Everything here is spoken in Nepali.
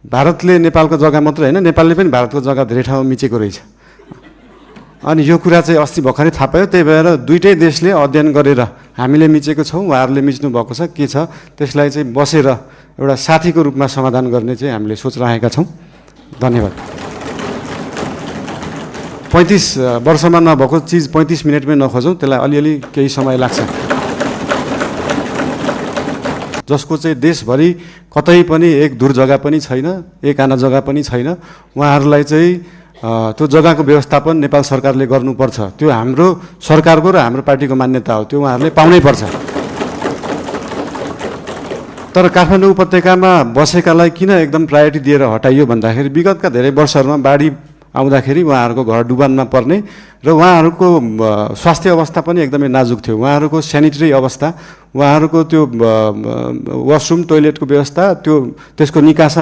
भारतले नेपालको जग्गा मात्र हैन, नेपालले पनि भारतको जग्गा धेरै ठाउँमा मिचेको रहेछ। अनि यो कुरा चाहिँ अस्ति भर्खरै थाहा पायो। त्यही भएर दुईटै देशले अध्ययन गरेर हामीले मिचेको छौँ, उहाँहरूले मिच्नु भएको छ, के छ त्यसलाई चाहिँ बसेर एउटा साथीको रूपमा समाधान गर्ने चाहिँ हामीले सोच राखेका छौँ। धन्यवाद। 35 वर्षमा नभएको चिज 35 मिनटमै नखोजौँ, त्यसलाई अलिअलि केही समय लाग्छ। जसको चाहिँ देशभरि कतै पनि एक दूर जग्गा पनि छैन, एक आना जग्गा पनि छैन, उहाँहरूलाई चाहिँ त्यो जग्गाको व्यवस्थापन नेपाल सरकारले गर्नुपर्छ। त्यो हाम्रो सरकारको र हाम्रो पार्टीको मान्यता हो, त्यो उहाँहरूले पाउनै पर्छ। तर काठमाडौँ उपत्यकामा बसेकालाई किन एकदम प्रायोरिटी दिएर हटाइयो भन्दाखेरि विगतका धेरै वर्षहरूमा बाढी आउँदाखेरि उहाँहरूको घर डुबानमा पर्ने र उहाँहरूको स्वास्थ्य अवस्था पनि एकदमै नाजुक थियो। उहाँहरूको स्यानिटरी अवस्था, उहाँहरूको त्यो वासरुम टोइलेटको व्यवस्था, त्यसको निकासा